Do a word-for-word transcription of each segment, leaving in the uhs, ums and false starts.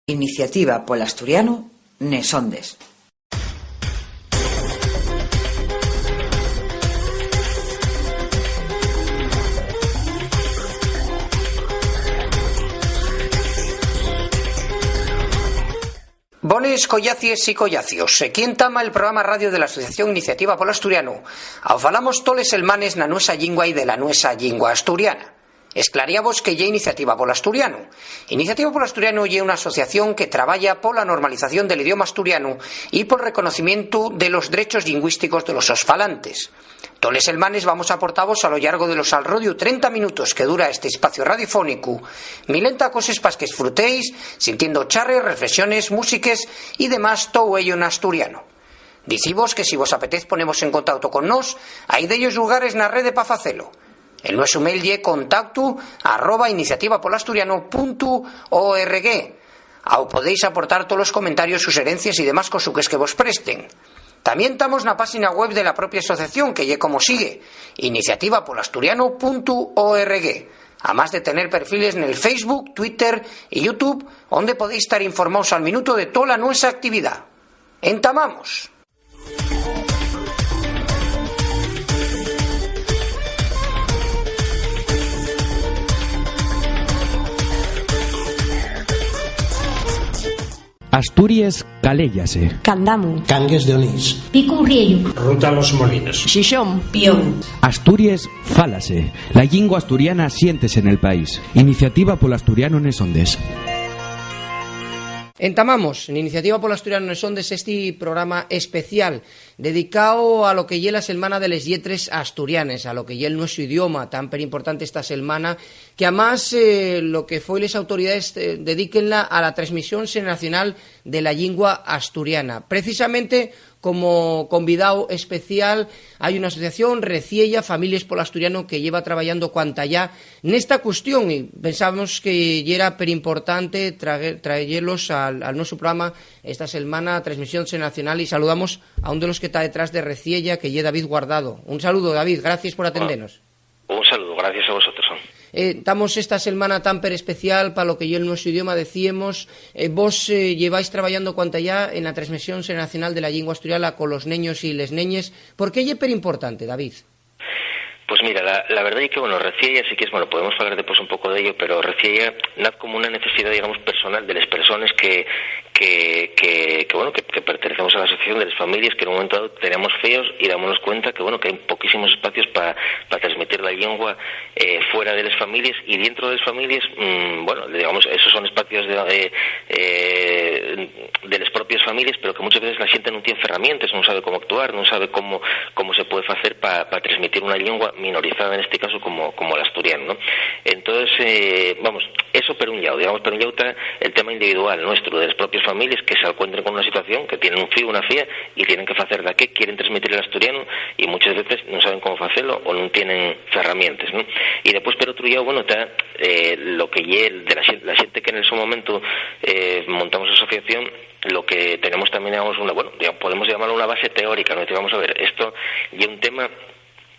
Iniciativa pol asturianu nes ondes. Bones collacies y collacios. Equí entama el programa radio de la Asociación Iniciativa pol Asturianu. Au falamos toles selmanes na nuesa llingua y de la nuesa llingua asturiana. Esclaríavos qué ye Iniciativa pol Asturianu. Iniciativa pol Asturianu ye una asociación que trabaya pola normalización del idioma asturianu y pol reconocimientu de los drechos llingüísticos de los sos falantes. Toles selmanes vamos aportavos a lo llargo de los alrodiu trenta minutos que dura este espacio radiofónicu, milenta coses pas qu'esfrutéis, sintiendo charres, reflexiones, músiques y demás, tou ello n'asturiano. Dicivos que si vos apetez ponemos en contacto con nós, hai dellos llugares na rede pa facelo. El nuesu mail ye contactu arroba iniciativapolasturiano puntu org. Au podéis aportar tolos comentarios, suxerencies y demás cosuques que vos presten. Tamién tamos na páxina web de la propia asociación, que ye como sigue, iniciativapolasturiano puntu org, amás de tener perfiles nel Facebook, Twitter y YouTube, onde podéis tar informaos al minuto de tola nuesa actividá. Entamamos. Asturies caléyase. Candamu. Cangues de Onís. Picu Riellu. Ruta Los Molinos. Xixón. Pión. Asturies fálase. La llingua asturiana siéntese nel país. Iniciativa pol asturianu nes ondes. Entamamos n'Iniciativa pol Asturianu nes Ondes esti programa especial dedicao a lo que ye la Selmana de les Lletres Asturianes, a lo que ye el nuesu idioma, tan perimportante esta selmana, que amás, eh, lo que foi les autoridaes, eh, dedíquenla a la tresmisión xeneracional de la llingua asturiana. Precisamente, como convidao especial, hai una asociación, Reciella, Families pol Asturianu, que lleva trabayando cuantayá nesta custión, y pensamos que yera perimportante trague-, trayelos al, al nuesu programa esta selmana, tresmisión xeneracional, y saludamos a un de los que ta detrás de Reciella, que ye David Guardado. Un saludo, David, gracies por atendenos. Hola. Un saludo, gracias a vosotros, hom. Eh, tamos esta selmana tan per especial pa lo que ye el nuesu idioma, decíemos, eh, vos, eh, lleváis trabayando cuantayá en la tresmisión xeneracional de la llingua asturiana colos neños y les neñes. ¿Por qué ye perimportante, David? Pues mira, la, la verdá ye que, bueno, Reciella sí que es, bueno, podemos falar después un poco d'ello, pero Reciella naz como una necesidá, digamos, personal de les persones que, que, que, que, bueno, que, que pertenecemos a la asociación, de les families, que en un momento dado tenemos fíos y dámonos cuenta que, bueno, que hai poquísimos espacios pa, pa tresmitir la llingua, eh, fuera de les families y dientro de les families, mm, bueno, digamos, esos son espacios de, eh, eh, de les propies families, pero que muchas veces la xente nun tien ferramientes, nun sabe cómo actuar, nun sabe cómo, cómo se puede facer pa, pa tresmitir una llingua minorizada, nesti caso, como, como l'asturianu, ¿no? Entonces, eh, vamos, eso per un llau, digamos, per un llau ta el tema individual nuestro, de les propies families que s'alcuentren con una situación, que tienen un fíu, una fía, y tienen que facer daqué, quieren tresmitir el asturianu, y muchas veces nun saben cómo facelo o nun tienen ferramientes, ¿no? Y después, per otru llau, bueno, ta, eh, lo que ye de la xen-, la xente que en el su momento, eh, montamos la asociación, lo que tenemos también, digamos, una, bueno, digamos, podemos llamarlo una base teórica, ¿no? Decir, vamos a ver, esto ye un tema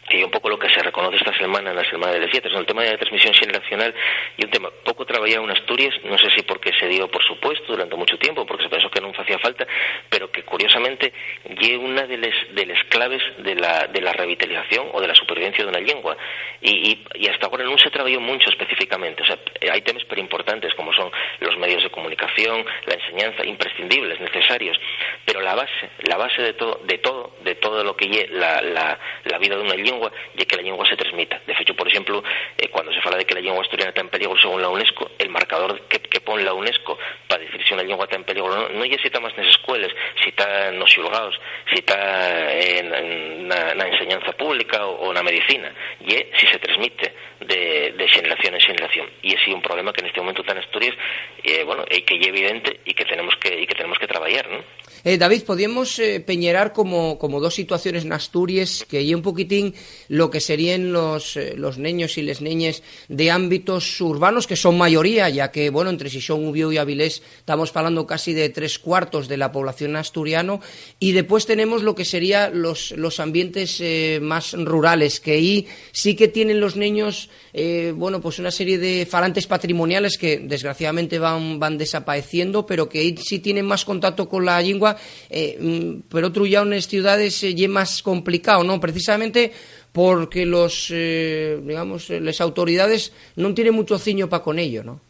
que ye un poco lo que se reconoce esta semana en la Semana de les Lletres, ¿no? El tema de la transmisión generacional ye un tema poco trabajado en Asturias, no sé si porque se dio por supuesto durante mucho tiempo, porque se pensó que no hacía falta, pero que curiosamente ye una de les, de les claves de la, de la revitalización o de la supervivencia de una lengua. Y, y, y hasta ahora no se trabajó mucho específicamente. O sea, hay temas pero importantes como son los medios de comunicación, la enseñanza, imprescindibles, necesarios, pero la base, la base de todo, de todo, de todo lo que ye la, la, la vida d'una llingua, ye que la llingua se tresmita. De fecho, por exemplu, eh, cuando se fala de que la llingua asturiana ta en peligro según la UNESCO, el marcador que, que pon la UNESCO pa dicir si una llingua ta en peligro o no, no ye si ta más nes escueles, si ta nos xulgaos, si ta, eh, na, na, na enseñanza pública o, o na medicina, ye si se tresmite de, de xeneración en xeneración. Y esi ye un problema que neste momento ta en Asturias, eh, bueno, y que ye evidente y que tenemos que, y que tenemos que trabayar, ¿no? Eh, David, podíamos, eh, peñerar como, como dos situaciones n'Asturies, que ye un poquitín lo que seríen los, eh, los neños y les neñes de ámbitos urbanos, que son mayoría, ya que, bueno, entre Xixón, Uviéu y Avilés, Tamos falando casi de tres cuartos de la población asturiano. Y depués tenemos lo que sería los, los ambientes, eh, más rurales, que ahí sí que tienen los neños, eh, bueno, pues una serie de falantes patrimoniales que desgraciadamente van, van desapaeciendo, pero que ahí sí tienen más contacto con la llingua. Eh, mm, por otro llau, nes ciudades, eh, ye más complicao, ¿no? Precisamente porque los, eh, digamos, eh, les autoridades non tienen mucho ciño pa con ello, ¿no?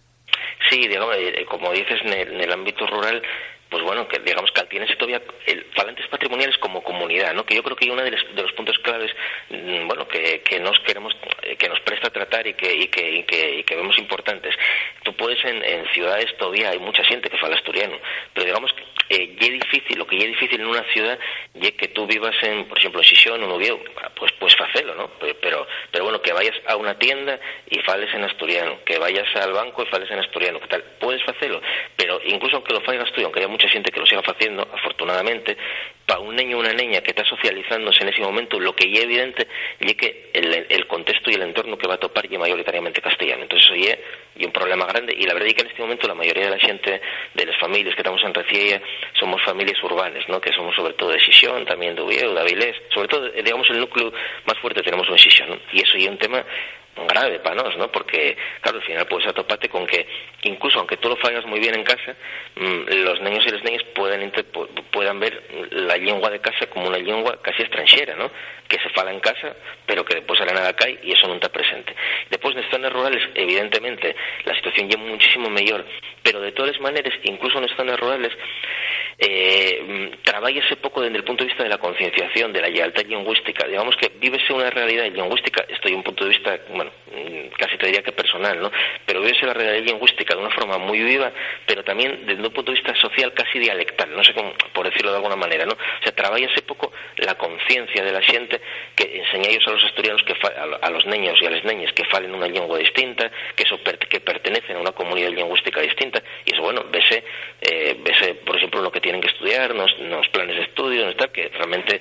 Sí, digamos, eh, como dices, nel, nel ámbito rural, pues bueno, que digamos que tienen todavía el, falantes patrimoniales como comunidad, ¿no? Que yo creo que uno de los, de los puntos claves, mm, bueno, que, que nos queremos, eh, que nos presta tratar y que, y que, y que, y que vemos importantes. Tú puedes en, en ciudades todavía hay mucha gente que fala asturiano, pero digamos que, eh, ye difícil, lo que ye difícil en una ciudad ye que tú vivas en, por ejemplo, en Xixón o en Uviéu, pues puedes facelo, ¿no? Pe-, pero, pero bueno, que vayas a una tienda y fales en asturiano, que vayas al banco y fales en asturiano, ¿qué tal? Puedes facelo, pero incluso aunque lo faigas tú, y aunque haya mucha gente que lo siga haciendo, afortunadamente, pa un neño o una neña que está socializándose en ese momento, lo que ye evidente ye que el, el contexto y el entorno que va a topar ye mayoritariamente castellano. Entonces eso ye, ye un problema grande, y la verdad es que en este momento la mayoría de la gente, de las familias que estamos en Reciella, somos familias urbanas, ¿no? Que somos sobre todo de Xixón, también de Uviéu, de Avilés, sobre todo, eh, digamos, el núcleo más fuerte tenemos en Xixón, ¿no? Y eso ye un tema grave pa nós, ¿no? Porque, claro, al final puedes atoparte con que, incluso aunque tú lo faigas muy bien en casa, mm, los neños y las neñas pueden inter-, pu-, puedan ver la lengua de casa como una lengua casi extranjera, ¿no? Que se fala en casa, pero que después salen a la calle y eso no está presente. Después, en las zonas rurales, evidentemente, la situación ya es muchísimo mejor, pero de todas maneras, incluso en las zonas rurales, eh, mm, trabállase poco desde el punto de vista de la concienciación, de la lealtad lingüística. Digamos que vívese una realidad lingüística, esto es un punto de vista, bueno, mm, casi te diría que personal, ¿no? Pero vívese la realidad lingüística de una forma muy viva, pero también desde un punto de vista social casi dialectal, no sé cómo, por decirlo de alguna manera, ¿no? O sea, trabállase poco la conciencia de la gente que enseña ellos a los asturianos que fa-, a, a los niños y a las niñas que falen una lengua distinta, que, eso per-, que pertenecen a una comunidad lingüística distinta, y eso, bueno, vese, eh, vese, por ejemplo, lo que tienen que estudiar, los, los planes de estudio, ¿no? Tal, que realmente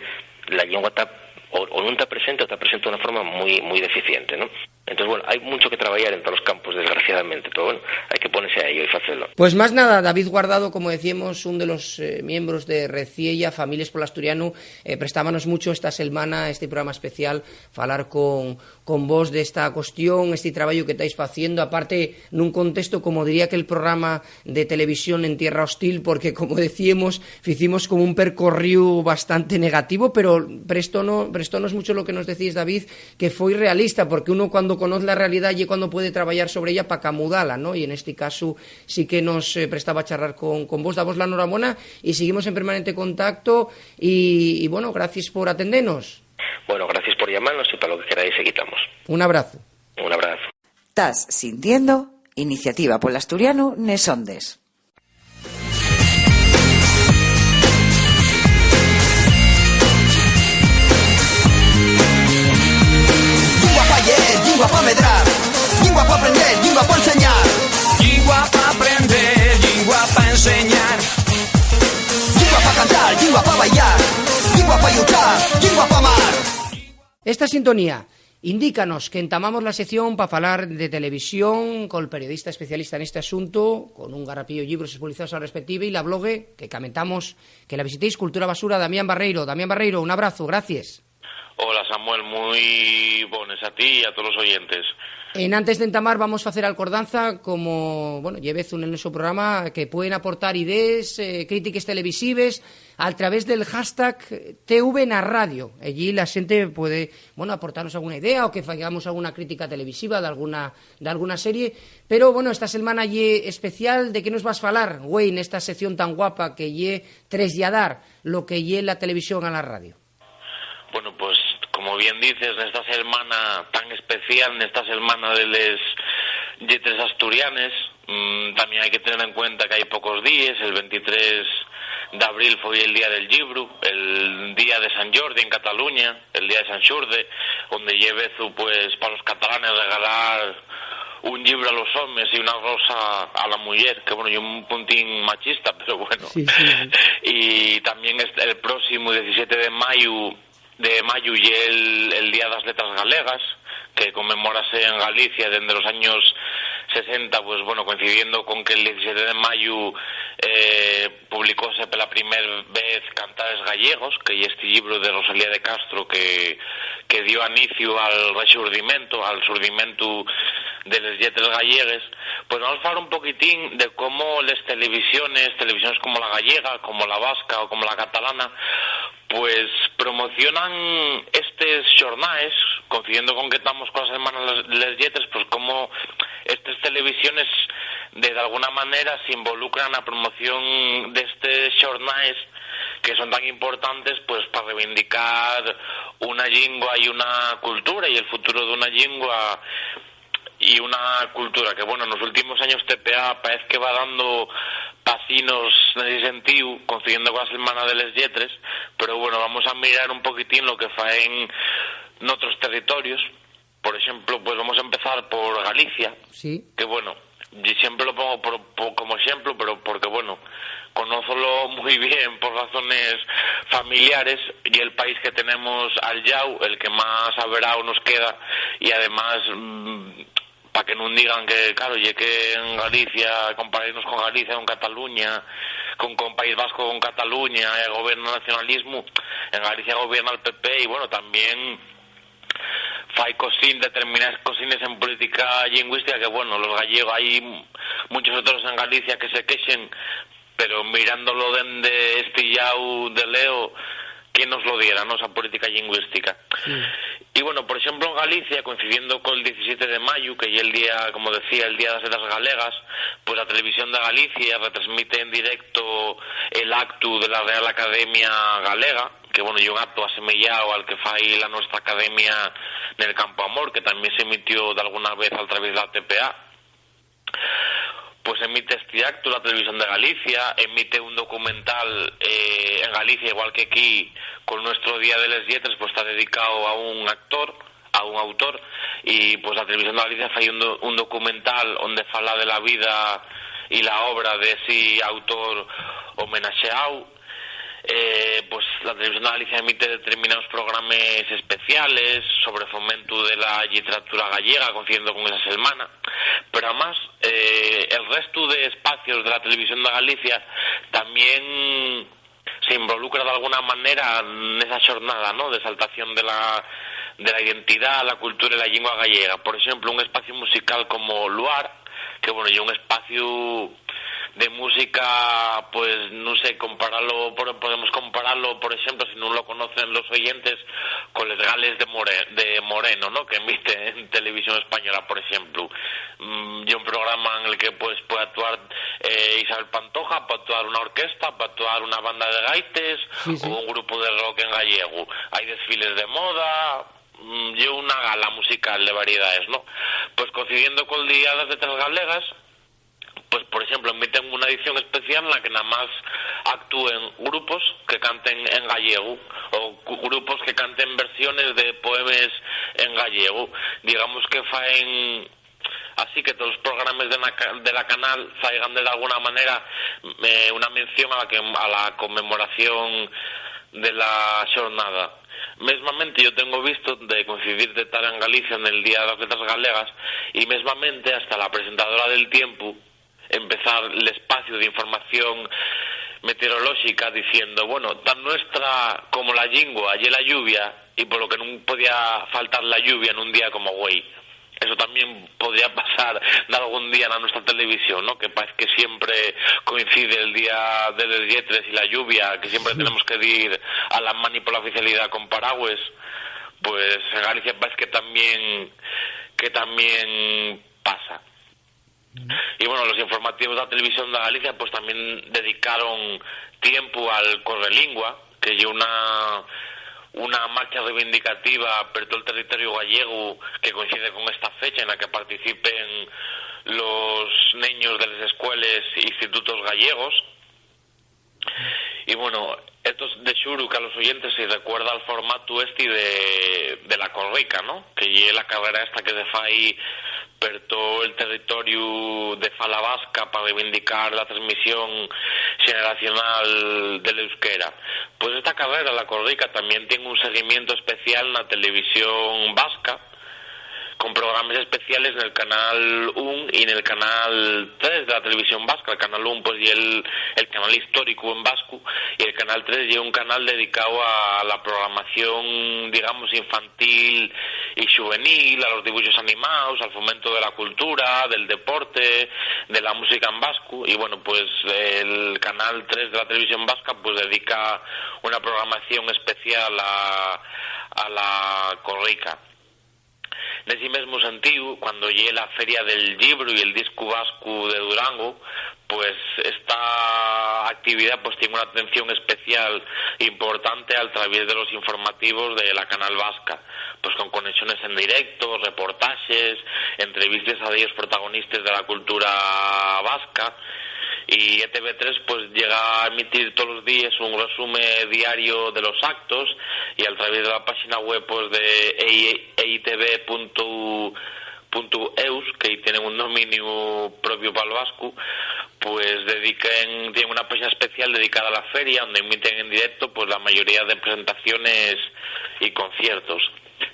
la lengua está, o, o no está presente, o está presente de una forma muy, muy deficiente, ¿no? Entonces, bueno, hay mucho que trabajar en todos los campos, desgraciadamente, pero bueno, hay que ponerse a ello y hacerlo. Pues más nada, David Guardado, como decíamos, un de los, eh, miembros de Reciella, Families pol Asturianu, eh, prestábanos mucho esta semana, este programa especial, falar con, con vos de esta cuestión, este trabajo que estáis haciendo, aparte, en un contexto, como diría que el programa de televisión en Tierra Hostil, porque, como decíamos, hicimos como un percorríu bastante negativo, pero prestó no, prestónos mucho lo que nos decís, David, que foi realista, porque uno cuando conoz la realidá ye cuando puede trabayar sobre ella pa camudala, ¿no? Y en este caso sí que nos, eh, prestaba charrar con, con vos. Davos la enhorabuena y seguimos en permanente contacto y, y, bueno, gracias por atendenos. Bueno, gracias por llamarnos y pa lo que queráis, aquí estamos. Un abrazo. Un abrazo. Tas sintiendo Iniciativa pol Asturianu nes Ondes. Llingua pa lleer, llingua pa medrar, llingua pa aprender, llingua pa enseñar. Llingua pa aprender, llingua pa enseñar. Llingua pa cantar, llingua pa bailar, llingua pa lluchar, llingua pa amar. Esta sintonía indícanos que entamamos la sección pa falar de televisión col periodista especialista neste asuntu, con un garrapiellu llibros espolizaos al respective, y la blogue que camentamos, que la visitéis, Cultura Basura, Damián Barreiro. Damián Barreiro, un abrazu, gracies. Hola, Samuel, mui bones a ti y a tolos oyentes. Enantes d'entamar, vamos facer alcordanza, como, bueno, ye vezu nel nuesu programa, que pueden aportar idees, eh, crítiques televisives, al través del hashtag T V na radio. Ellí la xente puede, bueno, aportarnos alguna idea o que faigamos alguna crítica televisiva d'alguna, d'alguna serie. Pero, bueno, esta selmana ye especial. ¿De qué nos vas falar, güei, nesta sección tan guapa que ye treslladar lo que ye la televisión a la radio? Bueno, pues, como bien dices, nesta selmana tan especial, nesta selmana de les lletres asturianes, mm, tamién hai que tener en cuenta que hai pocos díes, el ventitrés d'abril foi el Día del Llibru, el Día de San Jordi en Cataluña, el Día de San Xurde, onde ye vezu, pues, pa los catalanes regalar un llibru a los homes y una rosa a la muyer, que, bueno, ye un puntín machista, pero bueno. Sí, sí, sí. Y tamién est-, el próximo diecisiete de mayu, de mayu ye el, el Día das Letras Galegas, que conmemórase en Galicia dende los años sesenta, pues, bueno, coincidiendo con que el diecisiete de mayu, eh, publicóse pela primer vez Cantares Gallegos, que ye esti llibru de Rosalía de Castro que, que dio aniciu al Rexurdimento, al surdimentu de les lletres gallegues, pues vamos falar un poquitín de cómo les televisiones, televisiones como la gallega, como la vasca o como la catalana, pues promocionan estes xornaes, coincidiendo con que tamos con la Semana les, les Lletres, pues como estes televisiones de, d'alguna manera s'involucran na promoción d'estes xornaes que son tan importantes, pues, pa reivindicar una llingua y una cultura y el futuro d'una llingua y una cultura que, bueno, nos últimos años T P A paez que va dando pasinos nesi sentíu, coincidiendo con la Semana de les Lletres, pero, bueno, vamos a mirar un poquitín lo que faen n'otros territorios. Por exemplo, pues vamos a empezar por Galicia, Sí. que, bueno, y siempre lo pongo por, por, como exemplu, pero porque, bueno, conózolo mui bien por razones familiares, y el país que tenemos al llau, el que más averao nos queda, y además, mm, pa que nun digan que, claro, ye que en Galicia, compararnos con Galicia, con Cataluña, con, con País Vasco, con Cataluña, eh, gobierna el nacionalismo, en Galicia gobierna el P P, y, bueno, también fai cosín, determinaes cosines en política llingüística que, bueno, los gallegos, hai muchos otros en Galicia que se quexen, pero mirándolo dende esti llau de leo, ¿quién nos lo diera, no, esa política llingüística? Sí. Y, bueno, por exemplo, en Galicia, coincidiendo col diecisiete de mayu, que ye el día, como decía, el Día das Letras Galegas, pues la Televisión de Galicia retransmite en directo el actu de la Real Academia Galega, que, bueno, ye un actu asemeyao al que fai la nuestra academia nel Campo Amor, que tamién s'emitió dalguna vez al traviés de la T P A. Pues emite esti actu la Televisión de Galicia, emite un documental, eh, en Galicia, igual que aquí, col nuestro Día de les Lletres, pues ta dedicao a un actor, a un autor, y, pues, la Televisión de Galicia fai un do-, un documental onde fala de la vida y la obra d'esi autor homenaxeao. Eh, pues, la Televisión de Galicia emite determinaos programes especiales sobre fomentu de la lliteratura gallega, coincidiendo con esa selmana. Pero, amás, eh, el restu d'espacios de la Televisión de Galicia tamién s'involucra d'alguna manera nesa xornada, ¿no?, d'esaltación de la, de la identidá, la cultura y la llingua gallega. Por exemplo, un espaciu musical como Luar, que, bueno, ye un espaciu de música, pues, nun sé, comparalo, por, podemos comparalo, por exemplo, si nun lo conocen los oyentes, con les gales de More-, de Moreno, ¿no?, que emite en televisión española, por exemplo. Mm, ye un programa en el que, pues, puede actuar, eh, Isabel Pantoja, puede actuar una orquesta, puede actuar una banda de gaites, Sí, sí. o un grupo de rock en gallego. Hai desfiles de moda, mm, ye una gala musical de variedades, ¿no? Pues coincidiendo col Día das Letras Galegas, pues, por exemplo, emiten una edición especial na que namás actúen grupos que canten en gallego o cu-, grupos que canten versiones de poemes en gallego. Digamos que faen así que todos los programas de la, ca-, de la canal faigan de alguna manera, eh, una mención a la que, a la conmemoración de la xornada. Mesmamente, yo tengo visto de coincidir de tar en Galicia nel Día das Letras Galegas, y mesmamente hasta la presentadora del tiempu empezar l'espaciu d'información meteorolóxica diciendo, bueno, tan nuestra como la llingua ye la lluvia, y polo que nun podía faltar la lluvia nun día como güei. Eso tamién podría pasar d'algún día na nuestra televisión, ¿no? Que parece que siempre coincide el día de les lletres y la lluvia, que siempre Sí. tenemos que dir a la mani por la oficialidá con paragües. Pues en Galicia parece que tamién, que tamién pasa. Y, bueno, los informativos de la Televisión de Galicia, pues, tamién dedicaron tiempu al Correlingua, que ye una, una marcha reivindicativa per todo el territorio gallego que coincide con esta fecha en la que participen los neños de les escueles e institutos gallegos. Y, bueno, esto de xuru que a los oyentes se recuerda al formatu esti de, de la Corrica, ¿no? Que ye la carrera esta que se fai per todo el territorio de fala vasca pa reivindicar la transmisión xeneracional del euskera. Pues esta carrera, la Corrica, tamién tien un seguimiento especial na televisión vasca, con programes especiales nel canal un y nel canal tres de la televisión vasca. El canal un, pues, ye el, el canal histórico en vasco, y el canal tres ye un canal dedicado a la programación, digamos, infantil y juvenil, a los dibujos animados, al fomento de la cultura, del deporte, de la música en vasco. Y bueno, pues el canal tres de la televisión vasca, pues, dedica una programación especial a, a la corrica. Nesi mesmu sentíu, cuando ye la Feria del Llibru y el Discu Vascu de Durango, pues esta actividá, pues, tien una atención especial importante al traviés de los informativos de la Canal Vasca, pues, con conexones en directo, reportaxes, entrevistes a dellos protagonistes de la cultura vasca. Y E T V tres, pues, llega a emitir tolos díes un resume diario de los actos, y al traviés de la páxina web, pues, de E I T V punto eus, que tienen un dominiu propio pal vascu, pues, dediquen, tienen una páxina especial dedicada a la feria, onde emiten en directo, pues, la mayoría de presentaciones y conciertos.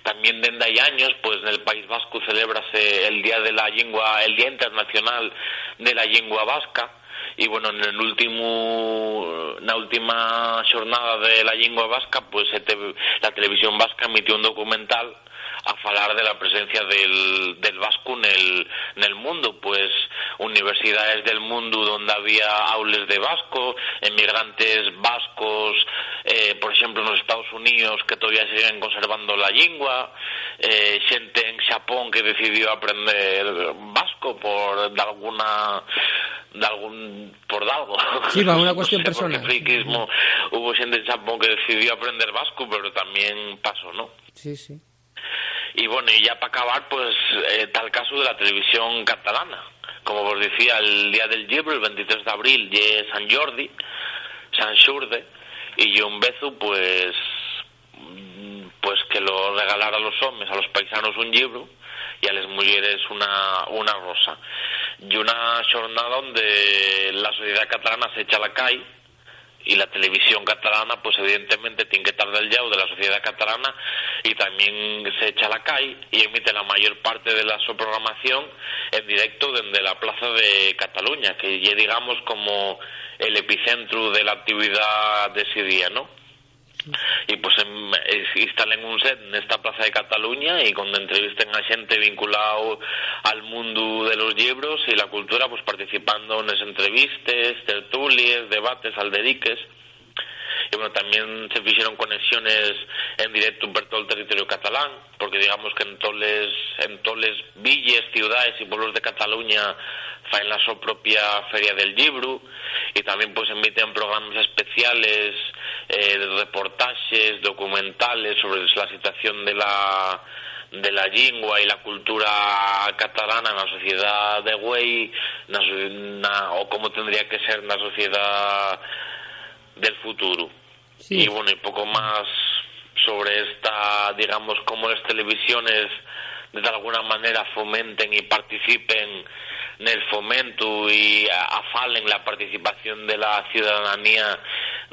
Tamién dende hai años, pues, nel País Vasco celébrase el Día de la Llingua, el Día Internacional de la Llingua Vasca. Y bueno, nel últimu, na última xornada de la llingua vasca, pues, se te-, la televisión vasca emitió un documental a falar de la presencia del, del vascu nel, nel mundu, pues, universidaes del mundu donde había aules de vasco, emigrantes vascos, eh, por exemplo, nos Estaos Uníos, que todavía siguen conservando la llingua, eh, xente en Xapón que decidió aprender vasco por, de alguna, de algún, por algo. Sí, va, una cuestión personal. No sé por qué friquismo hubo xente en Xapón que decidió aprender vasco, pero también pasó, ¿no? Sí, sí. Y bueno, y ya pa acabar, pues, eh, tal casu de la televisión catalana. Como vos decía, el Día del Llibru, el veintitrés de abril, ye San Jordi, San Xurde, y ye un bezu, pues, mm, pues, que lo regalar a los homes, a los paisanos, un llibru, y a les muyeres una, una rosa. Y una xornada onde la sociedá catalana s'echa a la cai, y la televisión catalana, pues, evidentemente, tien que tar del llau de la sociedá catalana, y tamién s'echa a la cai y emite la mayor parte de la so programación en directo dende la Plaza de Cataluña, que ye, digamos, como el epicentru de la actividá d'esi día, ¿no? Y, pues, em, es-, instalen un set nesta Plaza de Cataluña, y cuando entrevisten a xente vinculao al mundu de los llibros y la cultura, pues, participando nes entrevistes, tertulies, debates, alderiques. Y, bueno, tamién se fixeron conexones en directo per tol territorio catalán, porque, digamos, que en toles, en toles villes, ciudaes y pueblos de Cataluña faen la so propia Feria del Llibru, y tamién, pues, emiten programes especiales, eh, de reportaxes, documentales sobre la situación de la, de la llingua y la cultura catalana na sociedá de güei, na so-, na, o cómo tendría que ser na sociedá del futuro. Sí. Y, bueno, y poco más sobre esta, digamos, cómo les televisiones de alguna manera fomenten y participen nel fomentu y a-, afalen la participación de la ciudadanía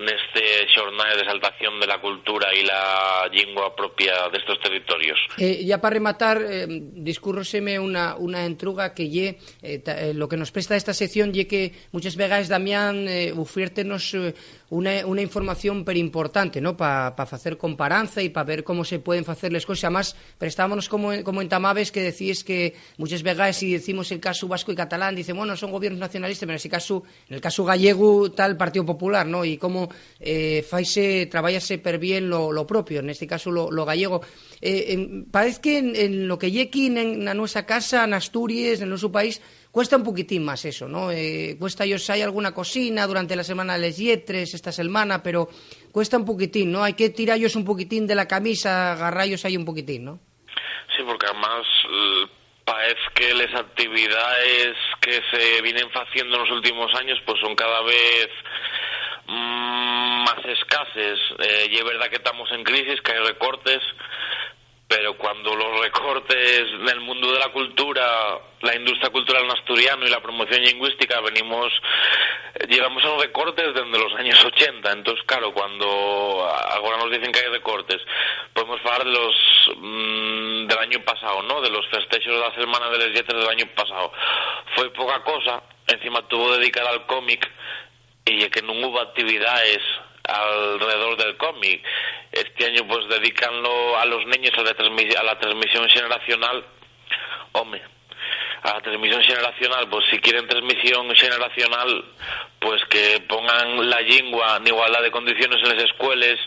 neste xornal d'exaltación de la cultura y la llingua propia d'estos territorios. Eh, ya pa rematar, eh, discúrroseme una, una entruga que ye, eh, ta-, eh, lo que nos presta esta sección ye que muchas vegaes Damián, eh, ufiértenos, eh, una, una información perimportante, ¿no? Pa, pa facer comparanza y pa ver cómo se pueden facer les coses. Amás, prestámonos como, como entamabes, que decíes que muchas vegaes, si decimos el casu vasco y catalán, dicen, "Bueno, son gobiernos nacionalistas", pero en ese casu, en el casu gallegu, tal Partido Popular, ¿no? Y cómo, eh, faise, trabáyase per bien lo, lo propio, en este casu lo, lo gallego. Eh, en, parez que en, en lo que ye aquí, en, na nuesa casa, en Asturies, en nuesu país, cuesta un poquitín más eso, ¿no? Eh, cuesta-yos, hai alguna cosina durante la Semana de les Lletres, esta selmana, pero cuesta un poquitín, ¿no? Hai que tirallos un poquitín de la camisa, agarrallos ahí un poquitín, ¿no? Sí, porque además, l-, paez que les actividades que se vienen faciendo nos últimos años, pues, son cada vez, mm, más escases. Eh, ye verdad que tamos en crisis, que hai recortes, pero cuando los recortes nel mundu de la cultura, la industria cultural n'asturiano y la promoción lingüística venimos Llevamos en recortes dende los años ochenta, entós, claro, cuando a-, agora nos dicen que hai recortes, podemos falar de los, mm, del añu pasao, ¿no? De los festexos de la Selmana de les Lletres del añu pasao. Foi poca cosa, encima tuvo dedicada al cómic, y ye que nun hubo actividaes alredor del cómic. Esti añu, pues, dedícanlo a los neños, a la transmi-, a la transmisión xeneracional. Home, a la transmisión xeneracional, pues, si quieren transmisión xeneracional, pues, que pongan la llingua n'igualdá de condiciones en les escueles,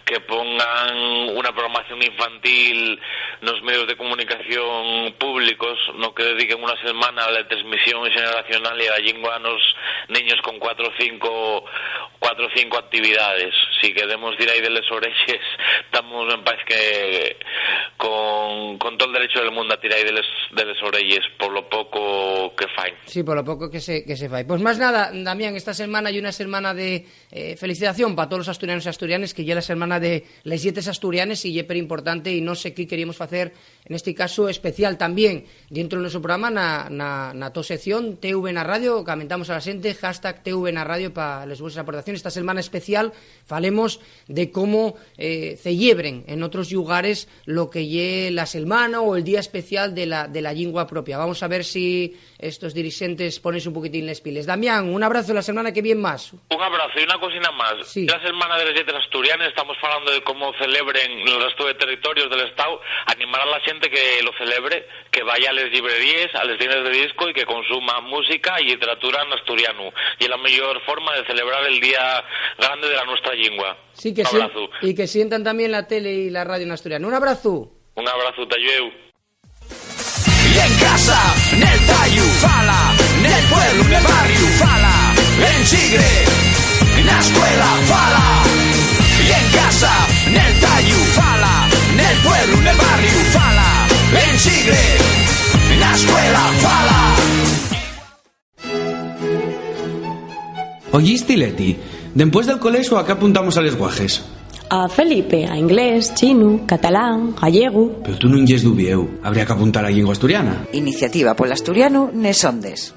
que pongan una programación infantil nos medios de comunicación públicos, no que dediquen una selmana a la transmisión xeneracional y a la llingua a nos neños con cuatro o cinco, cuatro o cinco actividades. Si queremos tirar ahí de les orelles, tamos, me parece que con, con todo el derecho del mundo a tirar ahí de les, de les orelles por lo poco que faen. Sí, por lo poco que se, que se fai. Pues más nada, Damián, esta semana ye una semana de, eh, felicitación pa todos los asturianos y asturianes, que ye la semana de les lletres asturianes y ye per importante, y no sé qué queríamos facer en este caso especial también dentro del nuestro programa, na, na, na to sección, T V na radio, comentamos a la gente, hashtag T V na radio pa les vuestras aportaciones. Esta semana especial falemos de cómo, eh, cellebren en otros llugares lo que ye la selmana o el día especial de la, de la llingua propia. Vamos a ver si estos dirixentes pones un poquitín les piles. Damián, un abrazo, la semana que viene más. Un abrazo y una cosina más. Sí. La Semana de les Lletres Asturianes, estamos falando de cómo celebren el resto de territorios del Estado, animar a la gente que lo celebre, que vaya a les llibreríes, a les tiendas de disco y que consuma música y literatura en asturiano. Y es la mejor forma de celebrar el día grande de la nuestra lengua. Sí, que Un sí, abrazo. Y que sientan también la tele y la radio en asturiano. Un abrazo. Un abrazo, ta llueu. Y en casa, nel tallu, fala, nel pueblo, nel barrio, fala, en Chigre, na escuela, fala. Y en casa, nel tallu, fala, nel pueblo, nel barrio, fala, en Chigre, na escuela, fala. Oye, Stileti, dempués del colexu, ¿a qué apuntamos a les guajes? A Felipe, a inglés, chinu, catalán, gallegu. Pero tú nun yes d'Uviéu, habría qu'apuntar a llingua asturiana. Iniciativa pol asturianu nes Ondes.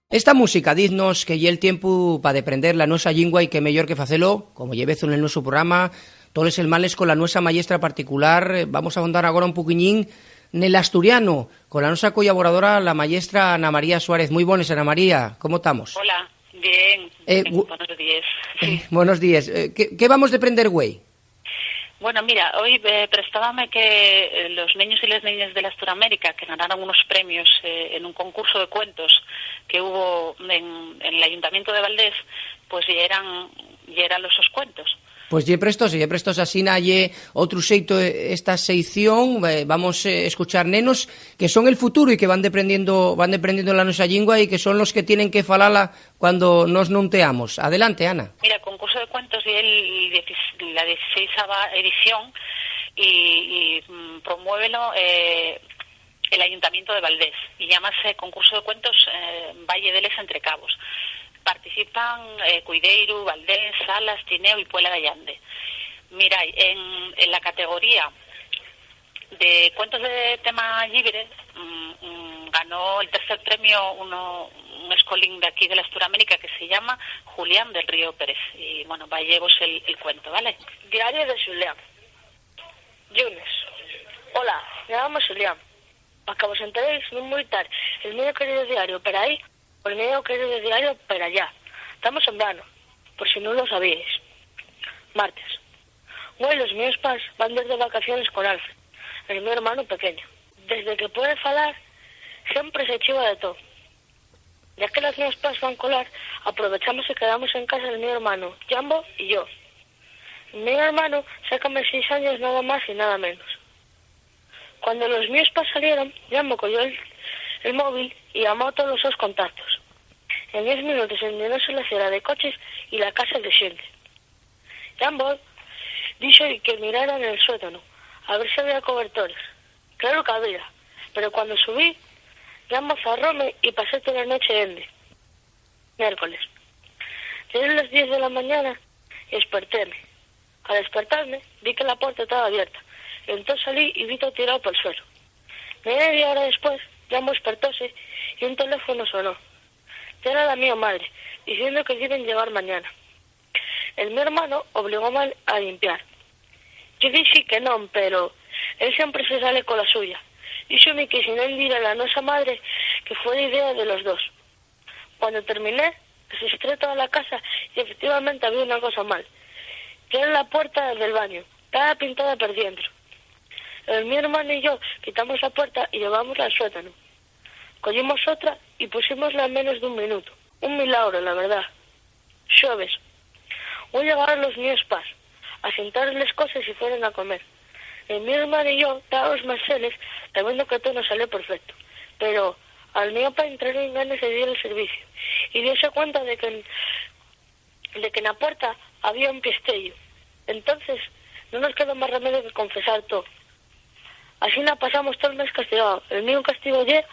Esta música diznos que ye el tiempu pa deprender la nuesa llingua y qué meyor que facelo, como ye vezu nel nuesu programa, toles selmanes con la nuesa mayestra particular. Eh, vamos a ahondar agora un poquiñín nel asturiano con la nuesa collaboradora, la mayestra Ana María Suárez. Mui bones, Ana María, ¿cómo tamos? Hola, bien, Eh, bien, bu-, buenos días. Eh, buenos días. Eh, ¿qué, qué vamos deprender güei? Bueno, mira, hoy, eh, prestábame que, eh, los neños y les neñas de l'Asturamérica que ganaron unos premios, eh, en un concurso de cuentos que hubo en, en el Ayuntamiento de Valdés, pues yeran, yeran los sos cuentos. Pues ye prestoso, ye prestoso, asina ye otru xeito, eh, esta seición, eh, vamos, eh, escuchar nenos que son el futuro y que van deprendiendo, van deprendiendo la nuesa llingua y que son los que tienen que falala cuando nos nun teamos. Adelante, Ana. Mira, concurso de cuentos ye el diecis-, la dieciséisava edición y, y, mm, promuévelo, eh, el Ayuntamiento de Valdés y llámase Concurso de Cuentos, eh, Valle de les Entrecabos. Participan, eh, Cuideiru, Valdés, Salas, Tineo y Puela de Allande. Mira, en, en la categoría de cuentos de tema llibre, mm, mm, ganó el tercer premio uno, un escolín de aquí de l'Asturamérica que se llama Julián del Río Pérez. Y, bueno, vayevos el, el cuento, ¿vale? Diario de Xulián. Llunes. Hola, llámame Xulián. Pa que vos enteréis, nun voi tar el mío querido diario per aí, o el mío querido diario per allá. Tamos en brano, por si nun lo sabíais. Martes. Güei los míos pas van tar de vacaciones con Alfred, el mío hermanu pequeño. Desde que puede falar, siempre se chiva de todo. Ya que los míos pas van colar, aprovechamos y quedamos en casa el mío hermanu, Jambo y yo. El mío hermanu sácame seis años, nada más y nada menos. Cuando los míos pas salieron, Jambo coyó el, el móvil y llamó a todos los sos contactos. En diez minutos enllenóse la ciudá de coches y la casa de xente. Jambo dixo-y que mirara nel suétanu, a ver si había cobertores. Claro qu'había, pero cuando subí, ya mozarróme y pasé tola nueche dende. Miércoles. Yeren les diez de la mañana y esperteme. Al espertame, vi que la puerta taba abierta, y entós salí y vi tao tirao pol suelu. Media hora después, ya espertóse y un teléfono sonó. Yera la mio madre, diciendo que diben llegar mañana. El mi hermano obligóme a limpiar. Yo dixi que non, pero él siempre se sale cola suya. Díxome que si non dira la nuesa madre, que fuera idea de los dos. Cuando terminé, arrestré tola casa y efectivamente había una cosa mal. Yera la puerta del bañu, taba pintada per dientro. El mi hermano y yo quitamos la puerta y llevámosla al sótanu. Coyimos otra y pusimosla en menos d'un minutu. Un milagro, la verdá. Xueves. Güei llegaron los mios pas, asentaron les coses y fueron a comer. El mi hermano y yo tábamos más seles, sabiendo que too nos salió perfecto. Pero al mio pa entraron ganes de dir el serviciu y diose cuenta de que, de que na puerta había un piesteyu. Entonces, nun nos quedó más remedio que confesar too. Asina pasamos tol mes castigao. El mío castigo ye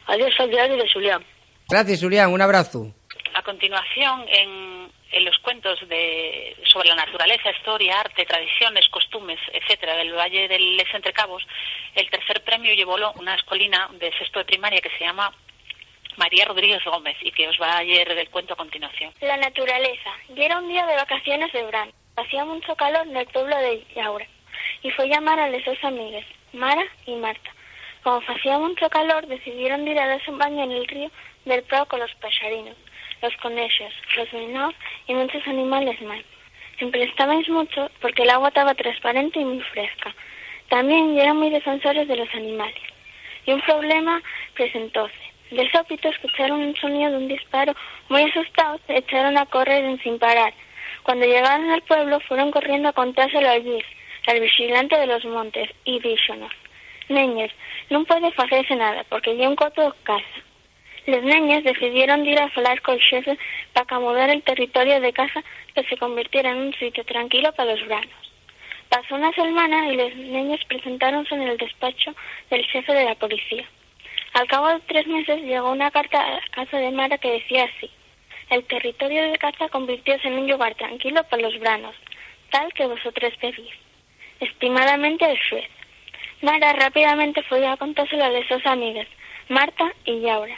adiós al diario de Xulián. Gracias, Xulián. Un abrazu. A continuación, en, en los cuentos de, sobre la naturaleza, historia, arte, tradiciones, costumes, etcétera, del Valle del Les Entrecabos, el tercer premio llevólo una escolina de sexto de primaria que se llama María Rodríguez Gómez y que os va a leer el cuento a continuación. La naturaleza. Yera un día de vacaciones de verano. Facía muncho calor nel pueblo de Llaura, y foi llamar a les sos amigues, Mara y Marta. Como facía muncho calor, decidieron dir a darse un bañu nel ríu del prau con los paxarinos, los conexos, los minós y munchos animales más. S'emprestabais muncho porque l'agua taba tresparente y mui fresca. Tamién yeran mui defensores de los animales. Y un problema presentóse. De sópitu escucharon un soníu d'un disparo, mui asustaos, echaron a correr ensin parar. Cuando llegaron al pueblo, fueron corriendo a contáselo al Lluís, al vixilante de los montes, y díxonos: "Neñes, nun puede facese nada, porque ye un coto caza". Les neñes decidieron dir a falar col xefe pa acomodar el territorio de caza que se convirtiera nun sitiu tranquilo pa los branos. Pasó una selmana y les neñes presentáronse nel despacho del xefe de la policía. Al cabo de tres meses llegó una carta a casa de Mara que decía así: "El territorio de caza convirtióse nun llugar tranquilo pa los branos, tal que vosotres pedís. Estimadamente, el xuez". Mara rápidamente foi a contáselo a les sos amigues, Marta y Llaura.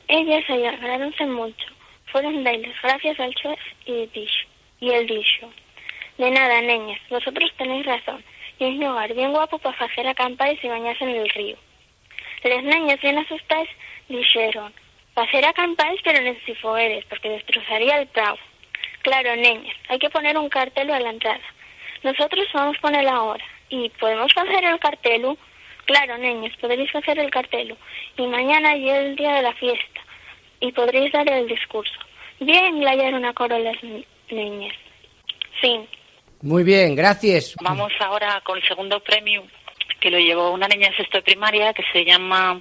Elles allegráronse muncho, fueron dar les gracies al xuez y dixo, y él dixo: "De nada, neñes, vosotros tenéis razón, ye un llugar bien guapu pa facer acampáis y bañase nel ríu". Les neñes, bien asustaes, dixeron: "Facer acampáis, pero ensin fogueres, porque destrozaría el prau". "Claro, neñes, hai que poner un cartelu a la entrada". "Nosotros vamos ponelo agora". "¿Y podemos facer el cartelu?". "Claro, neñes, podréis facer el cartelu, y mañana ye el día de la fiesta, y podréis dar el discurso". "Bien", layaron a coro les neñes. Fin. Muy bien, gracias. Vamos ahora con el segundo premio, que lo llevó una neña de sexto de primaria que se llama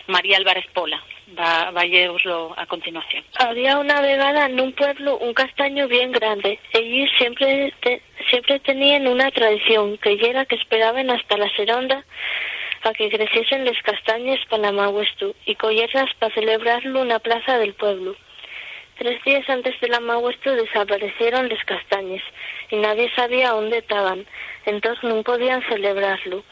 María Álvarez Pola. Va, va a leeroslo a continuación. Había una vegada nun pueblu un castañu bien grande. Ellos siempre, te- siempre tenían una tradición, que yera que esperaban hasta la seronda a que creciesen les castañes pa namaguestu y coyerlas pa celebrarlo na plaza del pueblu. Tres días antes del amaguestu desaparecieron les castañes y nadie sabía ónde taban, entós nun podían celebrarlu.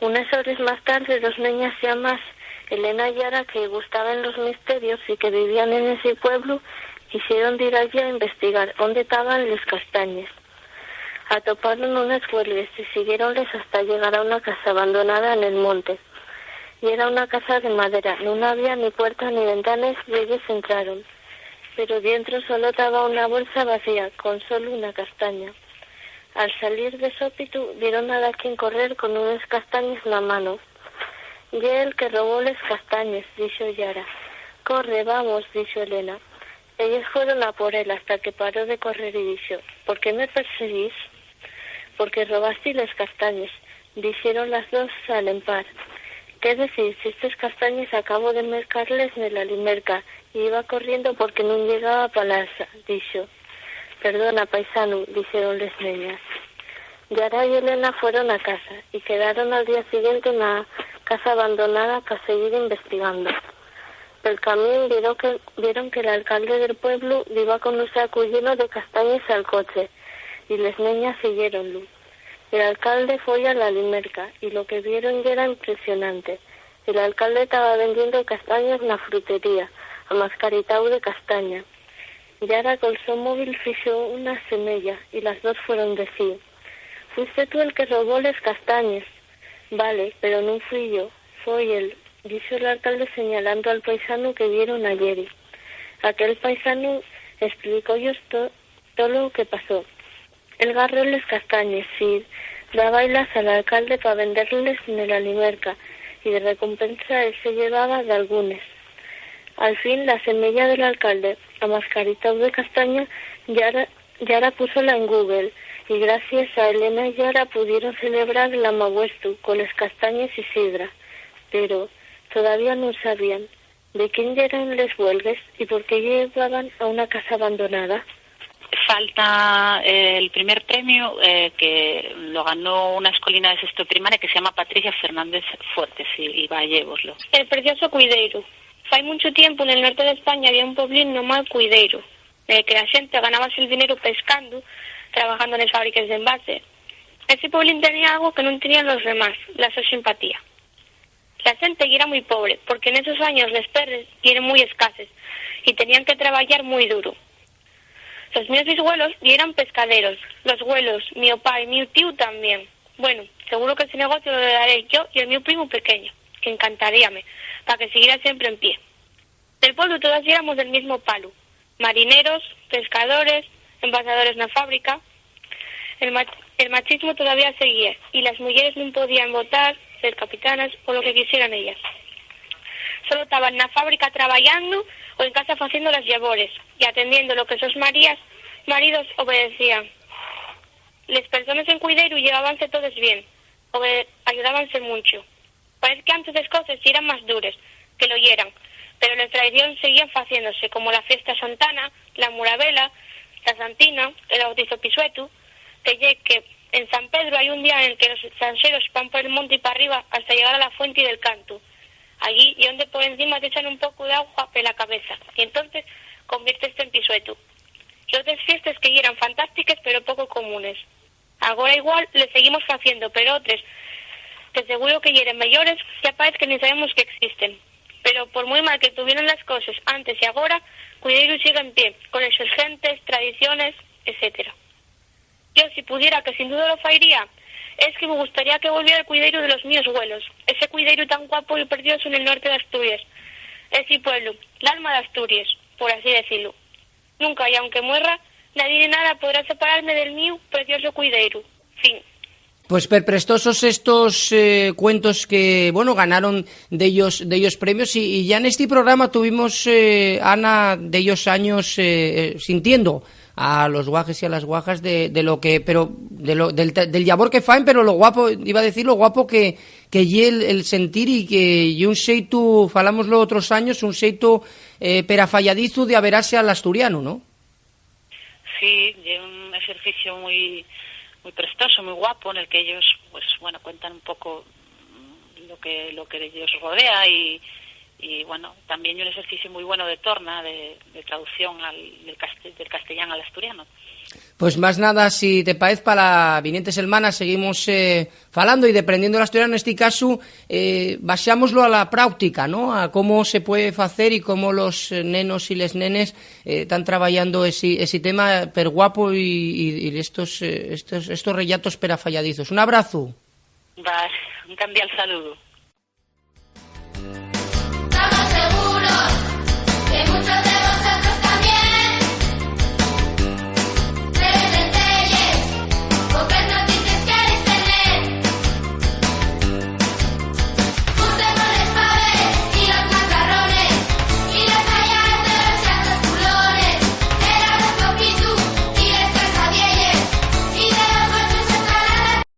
Unes hores más tarde, dos neñas llamaes Elena y Yara, que gustaben los misterios y que vivían en ese pueblu, quixeron dir allí a investigar ónde taban les castañes. Atoparon unes güelgues y siguiéronles hasta llegar a una casa abandonada nel monte. Yera una casa de madera, nun había ni puerta ni ventanes, y elles entraron. Pero dientro solo taba una bolsa vacía, con solo una castaña. Al salir de sópitu, vieron a daquién correr con unes castañes na mano. "Ye el que robó les castañes", dixo Yara. "Corre, vamos", dixo Elena. Elles fueron a por él hasta que paró de correr y dixo: "¿Por qué me perseguís?". "Porque robasti les castañes", dixeron las dos al empar. "¿Qué decís? Si estes castañes acabo de mercarles nel alimerca, y iba corriendo porque nun llegaba pa la casa", dixo. "Perdona, paisanu", dixeron les neñas. Yara y Elena fueron a casa y quedaron al día siguiente na casa abandonada pa siguir investigando. Pel camín vieron que, vieron que l'alcalde del pueblu diba con un sacu lleno de castañes al coche, y les neñas siguiéronlu. L'alcalde foi a la limerca, y lo que vieron yera impresionante. L'alcalde taba vendiendo castañes na frutería, amascaritáu de castaña. Yara col so móvil fixo una semeya, y las dos fueron decir: "Fuiste tú el que robó les castañes". "Vale, pero nun fui yo, foi él", dixo l'alcalde señalando al paisanu que vieron ayeri. Aquel paisanu explicó-yos to-, tolo que pasó. Él garró les castañes, Sid, dábailas al alcalde pa venderles nel Alimerca, y de recompensa él se llevaba dalgunes. Al fin, la semeya del alcalde, amascaritáu de castaña, yara, yara púsola en Google, y gracies a Elena Yara pudieron celebrar l'amabuestu coles castañes y sidra. Pero todavía nun sabían de quién yeran les buelgues y por qué llevaban a una casa abandonada. Falta, eh, el primer premio, eh, que lo ganó una escolina de sexto de primaria que se llama Patricia Fernández Fuertes, y, y va a llevoslo. El precioso cuideiru. Fai munchu tiempu, nel norte d'España, había un pueblín nomáu Cuideiru, nel que la xente ganábase el dineru pescando, trabajando nes fábriques d'envase. Esi pueblín tenía algo que nun tenían los demás, la so simpatía. La xente yera mui pobre, porque nesos años les perres yeren mui escases y tenían que trabayar mui duru. Los míos bisgüelos yeran pescaderos, los güelos, mio pá y miu tíu tamién. Bueno, seguro que esi negociu lo heredé yo y el miu primu pequeño, qu'encantaríame, pa que siguiera siempre en pie. Del pueblu todos yéramos del mismo palu, marineros, pescadores, envasadores na fábrica. El ma-, el machismo todavía seguía, y las muyeres nun podían votar, ser capitanas o lo que quixeran ellas. Solo taban na fábrica trabayando o en casa faciendo las llabores y atendiendo lo que sos marías, maridos obedecían. Les persones en Cuideiru llevábanse todes bien, obe-, ayudábanse muncho. Paez qu'antes les coses yeran más dures, que lo yeran, pero les tradiciones seguían faciéndose, como la fiesta santana, la murabela, la santina, el bautizo pisuetu, que ye que en San Pedro hai un día en que los estranxeros van por el monte y p'arriba hasta llegar a la fuente del cantu. Allí ye onde por encima t'echan un poco d'agua pela cabeza, y entonces convierteste en pisuetu. Y otres fiestes que yeran fantástiques, pero poco comunes. Agora igual les seguimos faciendo, pero otres, que seguro que yeren meyores, ya paez que nin sabemos qu'existen. Pero por mui mal que tuvieron las coses antes y agora, Cuideiru sigue en pie, con les sos gentes, tradiciones, etcétera. Yo, si pudiera, que sin duda lo fairía, es que me gustaría que volviera el Cuideiru de los míos güelos, ese Cuideiru tan guapo y precioso nel norte d'Asturies, esi pueblu, l'alma d'Asturies, por así decilo. Nunca, y aunque muerra, nadie ni nada podrá separarme del miu precioso Cuideiru. Fin. Pues perprestosos estos, eh, cuentos que, bueno, ganaron dellos, dellos premios. Y, y ya nesti programa tuvimos, eh, Ana, dellos años, eh, eh, sintiendo a los guajes y a las guajas de, de lo que, pero de lo, del, del llabor que faen, pero lo guapo, iba a decir lo guapo que, que ye el, el sentir y que ye un xeitu, falámoslo otros años, un xeitu, eh, perafayadizu de averase al asturianu, ¿no? Sí, ye un exercicio muy, muy prestoso, muy guapo, en el que ellos, pues, bueno, cuentan un poco, mm, lo que, lo que ellos rodea y, y, bueno, también un exercicio muy bueno de torna, de, de traducción al, del cast-, del castellán al asturiano. Pues más nada, si te paez, pa la viniente selmana seguimos, eh, falando y deprendiendo l'asturianu. Nesti casu, eh, baxámoslo a la práutica, ¿no? A cómo se puede facer y cómo los, eh, nenos y les nenes, eh, tán trabayando esi, esi tema per guapo y, y, y estos, eh, estos, estos rellatos perafayadizos. Un abrazu. Va, un cordial saludu.